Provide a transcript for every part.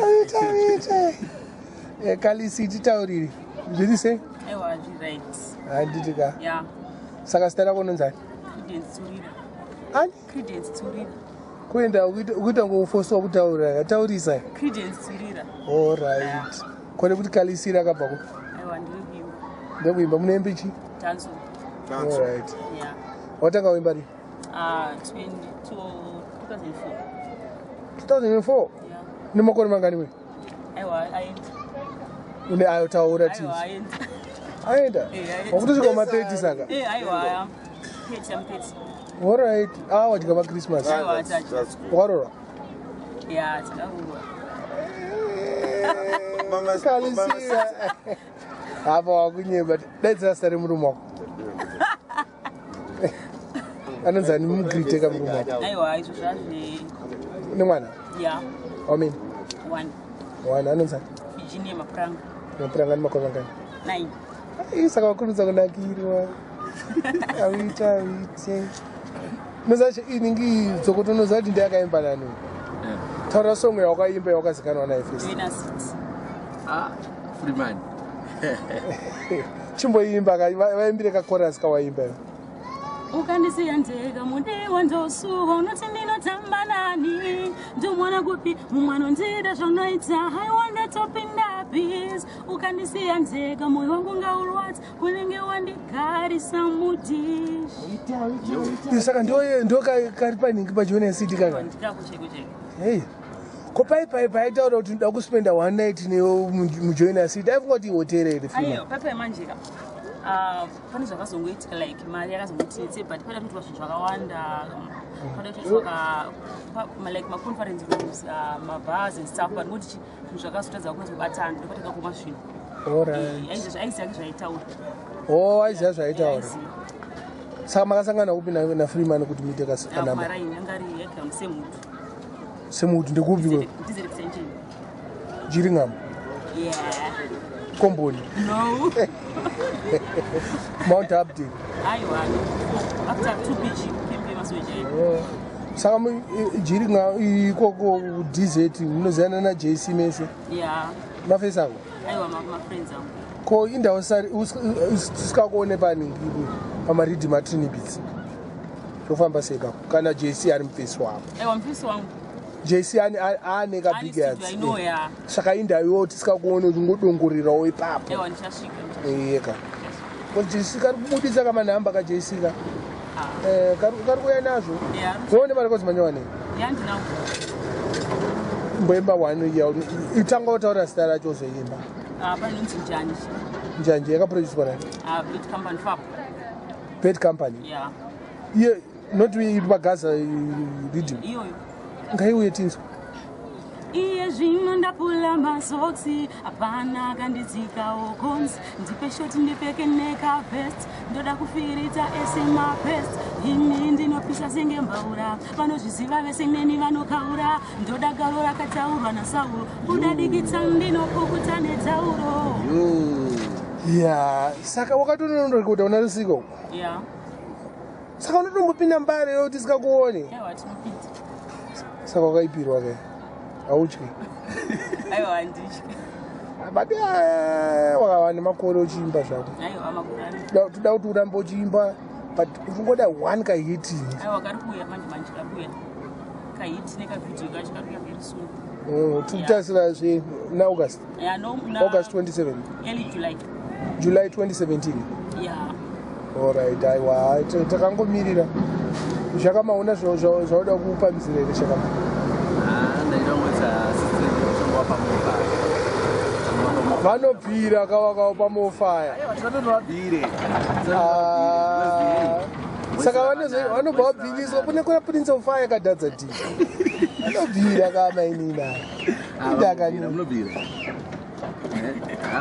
Aita aita. Eh, Kalisi, titaurire. Zviri sei? Aiwa, zviri right. Handiti ka. Yeah. Saka zita rako unonzani? Credence Tsurira. Ani? Credence Tsurira. Kuenda ukuita ngofoswa kutaura, taurisa. Credence Tsurira. All right. Kone kuti Kalisi rakabva ku? Aiwa, ndiri kuimba. Ndekuimba munoimba chi? Dance. All right. Yeah. Watanga kuimba rini? Ah, 2004. 2004? Yeah. Une makore mangani we? Aiwa, aenda. Une ayo taura ti. Aiwa, aenda. Aenda. Eh, aenda. Wakutosvika kuma 30 saka. Eh, aiwa, 30, I'm 30. All right. Ah, wadya ma Christmas. Aiwa, tachi. Wakarora. Yeah, takaroorwa. Kalisi. Apa wakunyeba. Daidzira zita remurume wako. Anonzi ani? Mugirite kamurume wako. Aiwa, izvo zvazve. Une mwana? Yeah. How many? One. One. Anonzi ani? Virginia Mapuranga. Mapuranga ane makore mangani? 9. Ai, saka wakurumidza kunakirwa. Awite awite. Unoziva iningi dzokoto, unoziva kuti ndeyakaimba nani? Taura song yawakaimba yawakazikanwa nayo first. Joina City. Ah, Freeman. Chimboimba vaimbire kachorus kawaimba iwe. Ukandisiya ndega, mudiwa, ndosuwa. Unoti ndinotamba nani? Ndimwana kupi mumwe anondida zvaunoita? Haiwa, ndatopinda busy. Ukandisiya ndega, mwoyo wangu ngaurwadza, unenge wandigarisa mudish. Saka ndo kari paningi paJoina City kaka. Ndikako cheko cheko. Hei, ko pai pai paitaura kuti ndoda kuspenda one night newe muJoina City, aifunga kuti ihotera here? Aiyo Fima. paipai manjeka. Ah, pane zvakazongoitika, like mari yakazongotinetse, but pada kuitwa zvinhu zvakawanda, pada kuitwa like maconference rooms, mabars and stuff, but ngoti zvinhu zvakazotadza kuzobatana, ndopatanga kuoma zvinhu. Alright. Aiziva zvaitaura. Oh, aiziva zvaitaura. Aiziva. Saka makasangana kupi naFreeman kuti muite kanamba? Kumaraini anga ari yagram semutu. Semuti ndekupi? Diesel extension. Jiringam? Yeah. Komboni? No. Mount Hampden? Aiwa, no. After 2 PG kempe masoja. Oh. Saka Jiringa ikoko DZ munoziyana naJC mese? Yeah. Mafesi ako? Aiwa, mafriends angu. Ko indawo tisikakuone paningi pamariddim aTrini Beats, zvofamba sei kako kana JC ari mufesi wako? Aiwa, mufesi wangu. JC ane kabig Ane studio, I know, yeah. Saka indawo iwo tisikakuone uchingodongorerawo ipapo? Aiwa, ndichasvika. Iyeka ko JC kari kubudisa kamanhamba kaJC ka. Eh, kari kuuya nazvo. Yeah. Uone marekodzi manyowani. Yeah, ndinawo. Mboimba one iya, itanga kutaura zita racho, uzoimba. Ah, panonzi Njanji. Njanji yakaproducwa nani? Ah, Bit Company Fab. Bad Company? Yeah. Iye not iri pagaza riddim? Iyoyo. Ngaiuye tinzwa. Iye zvino ndapula masoksi, hapana kandidzikawo konzi ndipe short, ndipfeke nekavest, ndoda kufirita ese mapest. Ini ndinopisa senge mbaura, vanozviziva vese neni vanokaura. Ndoda garo rakataurwa naSauro, buda dikita, ndinopukuta netauro. Ya, saka wakatononorekoda una rusiko? Ya. Saka unotombopinda mbare yo tisikakuone? Aiwa, tinopinda. Saka wakaipirwa ke, hautyi? Aiwa, handityi. But wakava nemakore uchiimba zvako. Aiwa, makore. Toda kuti urambe uchiimba, but uchingoda one kahit. Aiwa, kari kuuya manje manje, kari kuuya kahit nekavideo kacho, kari kuuya very soon. Tikutasira zve naAugust? Yeah, no, na, August 27? Early July. July 2017? Yeah. Alright, aiwa, takangomirira. Zvakamaona zvauda kupamizira here, Shakama? Ah, ndaida kungoti sister Vanobvira kavakaupa mofaya. Tinotonovabhire. Ah, saka vanobva vabviriswa kune kuna Prince of Fire kadhadza d vanobvira kamainina indakani. Munobvira,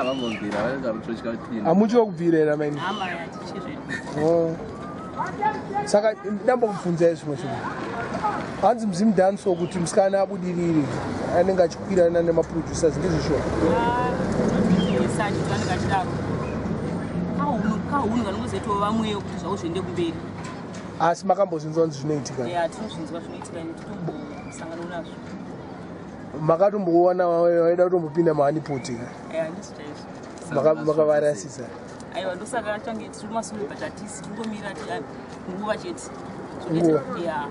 vambobvira, vanenge vachitotya kuti Hamuchiwa kubvira here, amainini? Hama yatichizve. Oh. Saka ndambokubvunzai zvimwe zvinhu. Hanzi muZimdancehall kuti musikana abudirire anenge achikwirana nemaproducers, ndizvo sure? Sachi vanenge achidaro kahunu kanongozoitawo vamwewo kuti zvavo zviende kumberi. Asi makambozvinzwa kunzi zvinoitika? Ya, tinozvinzwa zvinoitika, ine titombosanganawo nazvo. Makatomboona vaida kutombopinda muhanipoti ka? Handisi chaizvo. Makavarasisa. Aiwa, ndosaka tange tiri kumasure, but hatisi tingomira nguva chete. Nguva. Ya.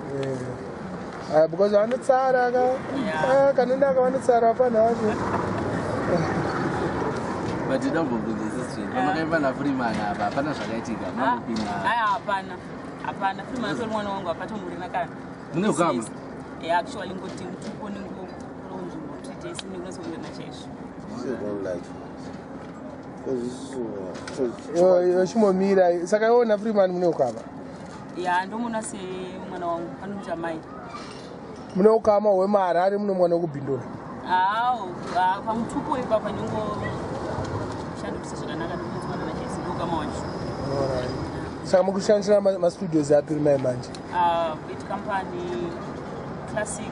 Ah, because vanotsara ka. Yeah. Ah, kanondaka vanotsara panhazvo. But ndambobvunza sisitrini, pamakaimba naFreeman apa hapana zvakaitika mambopinda? Aya, hapana, hapana. Freeman atori mwana wangu, apatomurina kana. Mune ukama? Yeah, actually ngoti mutupo ningolonzvimbo titese nekunatsowirirana chaizvo. This don't like. Because this is Yochimomira. Saka iwo naFreeman mune ukama? Ya, ndomuona semwana wangu, anomuita mai. Mune ukama hwemaharare, mune mwana wekubhindura? Awo, pamutupo ipapa nyongo shandukisa zvakanaka ndokunzwanana chaizvo, ndokama wacho. Alright. Saka mukushandisira mastudios apiri mai manje? Bit Company, Classic,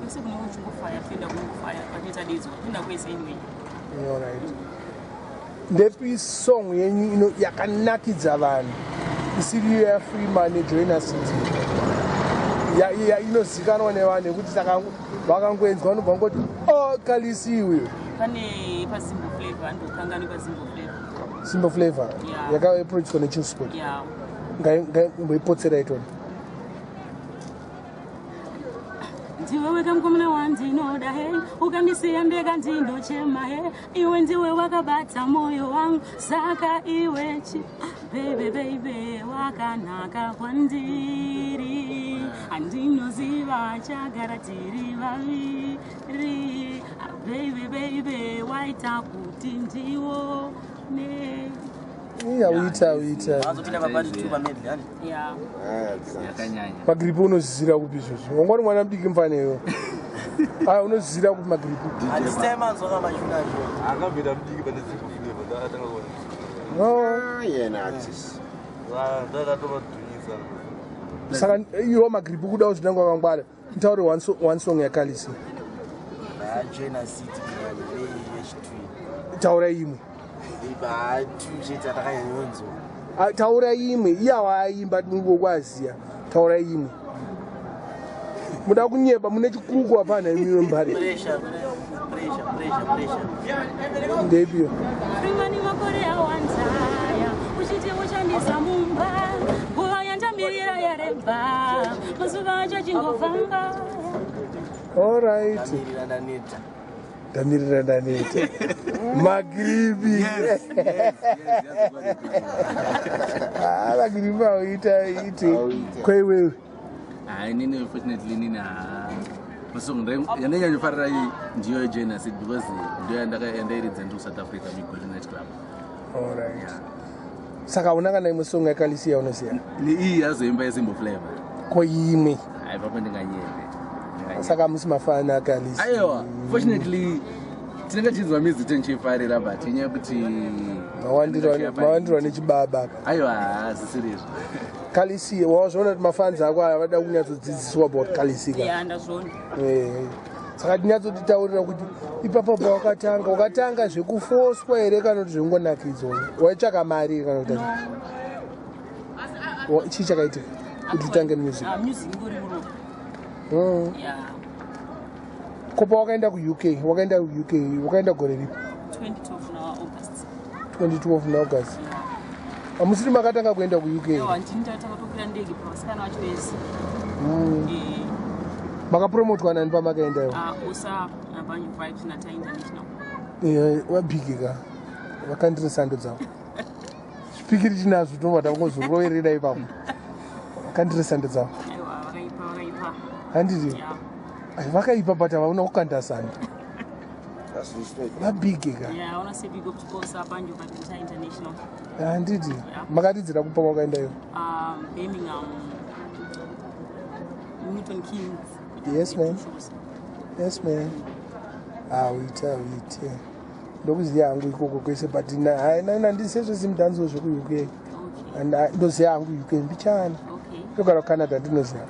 kwese kunenge kuchingofaya, toenda kunongofaya patinoita dedzo, toenda kwese anyway. Alright. Ndepi song yenyu ino yakanakidza vanhu isiri yaFreeman neJoina City, inozikanwa nevanhu yekuti saka vakangoenzwa vanobva ngoti, "O Kalisiwe"? Pane paZimbo Flavor, andokangani paZimbo Flavor. Simple Flavor? Yeah. Yakaproducwa neChillspot? Ya. Ngaimboipotsera itoni. Ndiwe weka mukomana wandinoda, he, ukandisiya ndega ndindochema, he. Iwe ndiwe wakabata moyo wangu, saka iwe chi baby, baby, wakanaka kwandiri, handinoziva chagara tiri vaviri. Ah, baby, baby, waita kuti ndione. Iya, uita. Mazopinda papati 2 pamedley, hani? Ya. Yakanyanya. Magripi unozizira kupi izvozvo? Wanga uri mwana mudiki mufaneyo aya, unozizira kupi magripi? Handisi time anzwaka machuna acho. Akambira mudiki pane Simple Flavor, ndakatanga kuona. No. Yena artist. Ndakatomadhunyisa. Saka iwo magripi kuda kuzvinanga wakangwara, mutaure one song yaKalisi. Joina City yechitwini. Taura imwe. Iba two chete atakanyanyonzwa. Ah, taura imwe iya waaimba ngokwaziya, taura imwe. Muda kunyeba, mune chikuku apana imwe mbare. Pressure, pressure, pressure, pressure. Ndeipiyo? Freeman, makore awandaya uchiti uchandisa mumba, nguva yandamirira yareba, mazuva acho achingofamba. Alright. Ndamirira ndaneta. Ndamirira ndaneta, magripi. Ah, magripi auita ite. Auita. Kweiwewe? Hayi, nini, fortunately nini, masong yandinyanyofarira iyi ndiyo yeJoina City, because ndiyo yandairidza ndiri kuSouth Africa muGolden Night Club. Alright, saka hauna kana imwe song yaKalisi yaunoziya? Neiyi yazoimba yeSimbo Flavor. Ko imwe? Hayi, papa ndinganyebe. Saka musi mafana aKalisi? Aiwa, fortunately tinenge tichinzwa music tenichiifarira, but inyaya yekuti Mawandirwa nechibaba ka. Aiwa, hazisiri izvo. Kalisi, wazviona kuti mafanzi ako aya vada kunyatsodzidziswa about Kalisi ka? Ya, ndazviona. Saka tinyatsotitaurira kuti ipapo pawakatanga, wakatanga zvekufoswa here kana kuti zvengonakidzwa, waitsvaka mari kana kuti chii chakaitika kuti utange music? Ah, music ingori muropa. Ya. Ko pawakaenda kuUK, wakaenda kuUK wakaenda gore ripi? 2012 na August. 2012 naAugust, hamusiri makatanga kuenda kuUK? Aiwa, ndini takatokwira ndege pavasikana vacho vese. Makapromotwa nani pamakaendayo? Ah, Osa naBanjo Vibes naTai International. Vabhigika vakandire sando dzavo, chipikiri chinazvo, tobva tangozoroverera ipapo, vakandire sando dzavo. Aiwa, vakaipa, vakaipa. Handiti? Ya. Ai, vakaipa, but havauna kukanda sando. That's respect. Vabhigika. Yeah, I want to say big up to Osa, Banjo Vibes and Tai International. Handiti makatidzira kupa kwakaendayo? Birmingham, Newton Kings. Yes, ma'am. Shows. Yes man, auite auite, ndokuziya hangu ikoko kwese, but nandisezvo zimdanzo zvekuUK. Okay. And ndoziya hangu UK mbichana. Ndogara kuCanada, ndinoziya.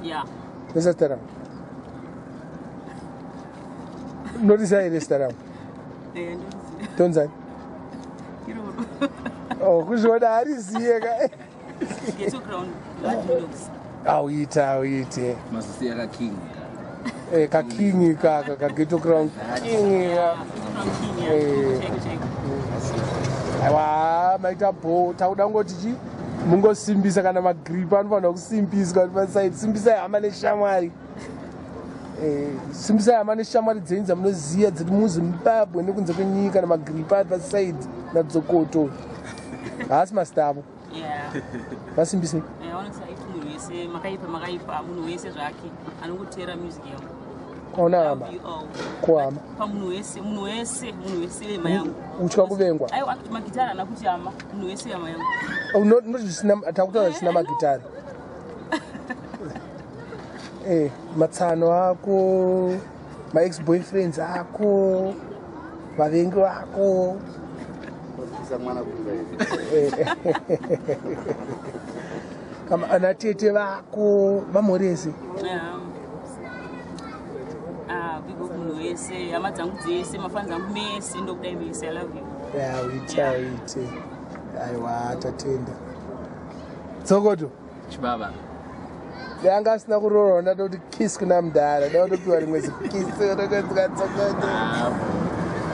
Ndoziya zita rangu? Ndoriziya here zita rangu? Eh, ndoziya. Tonzani? Iroro. Oh, kuzviona hariziye ka. Ghetto Crown, Large Dogs. Auite auite. Mazosiya kaking. Eh, kakingi kaka kageto crown king ka. Eh. Chaiko chaiko. Aiwa, maita bho. Takuda kungoti chi mungosimbisa kana magrip anofanira kusimbiswa ari pasaidi. Simbisai hama neshamwari. Eh, simbisai hama neshamwari dzenyu dzamunoziva dziri muZimbabwe nekunze kwenyika namagrip ari pasaidi nadzokoto. Haasi masita avo. Yeah. Vasimbisei. Eh, vanoisa munhu wese makaipa makaipa munhu wese zvake anongoteera music yangu. Kwauna hama. Love you all. Kuhama. Pamunhu wese, munhu wese, munhu wese hama yangu. Utya kuvengwa. Aiwa, magitara haana kuti hama, munhu wese hama yangu. Oh, not zvisina, takutaura zvisina magitari. Eh, matsano ako, maex boyfriends ako, vavengi vako. Kupisa mwana kumba here. Kama ana tete vako, vamhorese. Ah, big up munhu wese, hama dzangu dzese, mafans angu mese, ndokudai mese, I love you. Awite, awite. Aiwa, tatenda. Tsokoto. Chibaba. Dai anga asina kuroorwa ndada kuti kiss kuna mudhara, dai watopiwa rimwe zikisi rokonzwa tsokoto.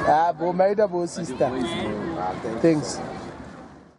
Ah, bo maita bo sister. Boys, bro. Thanks.